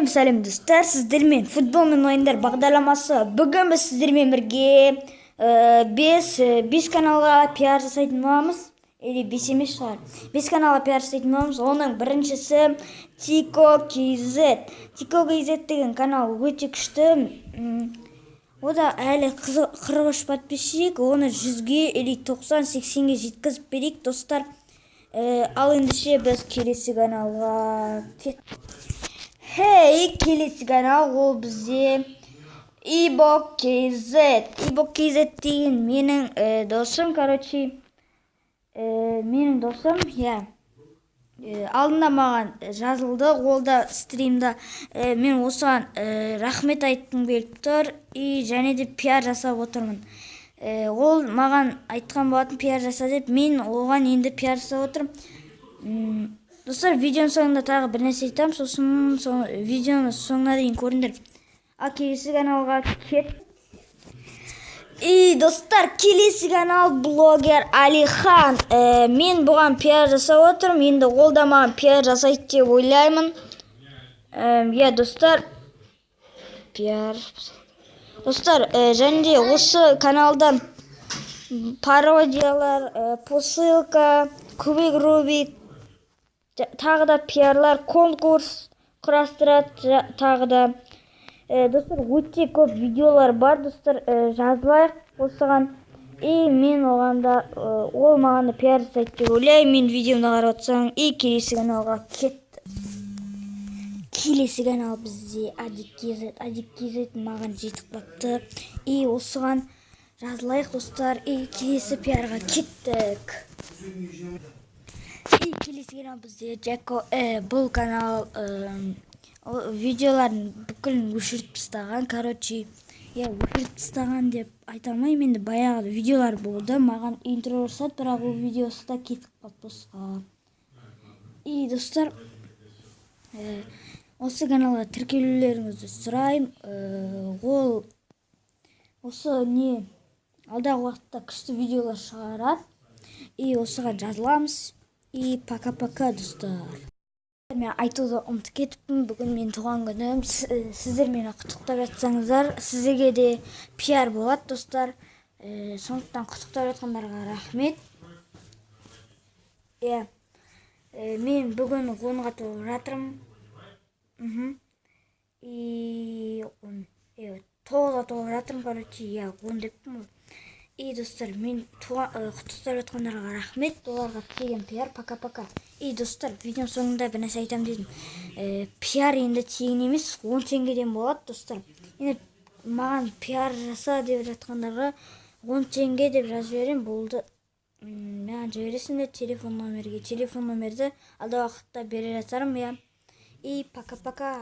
Сәлем, сәлем, достар! Сіздермен «Футбол мен ойындар» бағдарламасы. Бүгін біз сіздермен бірге бес каналға пиар жасайтын боламыз. Или бес емес шығар, бес каналға пиар жасайтын боламыз. Оның біріншісі Тико KZ. Тико KZ деген канал өте күшті. Ода әлі 43 подписчик. Оны 100-ге или 90-80-ге жеткізіп берейік, достар. Ал ендеше біз келесі каналға кет. Хей, келесі канал ол бізде Ибо KZ. Ибо KZ деген менің досым, короче, менің досым, иә. Алдында маған жазылды, ол да стримда. Мен осыған рахмет айтқым келіп тұр и және де пиар жасап отырмын. Ол маған айтқан болатын пиар жаса деп, мен оған енді пиар жасап отырмын. Достар, видеоның соңында тағы бір нәрсе айтамын, сосын видеоны соңына дейін көріңдер. Ал келесі каналға кет. И, достар, келесі канал блогер Алихан. Мен бұған пиар жасап отырмын, енді ол да маған пиар жасайды деп ойлаймын. Иә, достар, пиар. Достар, және де осы каналдан пародиялар, посылка, кубик Рубик, тағы да пиарлар, конкурс құрастырады тағы да. Достар, өте көп видеолар бар, достар, жазылайық осыған. И мен оған да, ол маған да пиар жасайды деп ойлаймын. Мен видеомды қарап отырсаң, и келесі каналға кетті. Келесі канал бізде Адик KZ. Адик KZ маған жетіп қалыпты. И осыған жазылайық, достар. И келесі пиарға кеттік. И келесі канал бізде Джеко. Бұл канал видеоларын бүкілін өшіріп тастаған, короче, иә, өшіріп тастаған деп айта алмаймын енді, баяғы видеолар болды. Маған интро жасады, бірақ ол видеосы да кетіп қалды босқа. И, достар, осы каналға тіркелулеріңізді сұраймын. Ол осы не алдағы уақытта күшті видеолар шығарады. И осыған жазыламыз. И пока, пока, достар. Мен айтуды ұмытып кетіппін, бүгін менің туған күнім. Сіздер мені құттықтап жатсаңыздар, сіздерге де пиар болады, достар. Сондықтан құттықтап жатқандарға рахмет. Иә, мен бүгін 10-ға толып жатырмын. И 10, 9-ға толып жатырмын, короче, иә, 10 деппін ғой. И, достар, мен құттықтап жатқандарға рахмет, оларға тегін пиар. Пока, пока. И, достар, видеоның соңында бір нәрсе айтамын дедім. Пиар енді тегін емес, 10 теңгеден болады, достар. Енді маған пиар жаса деп жатқандарға 10 теңге деп жазып жіберемін, болды. Маған жібересіңдер телефон номерге. Телефон номерді алдағы уақытта бере жатармын, иә. И пока, пока.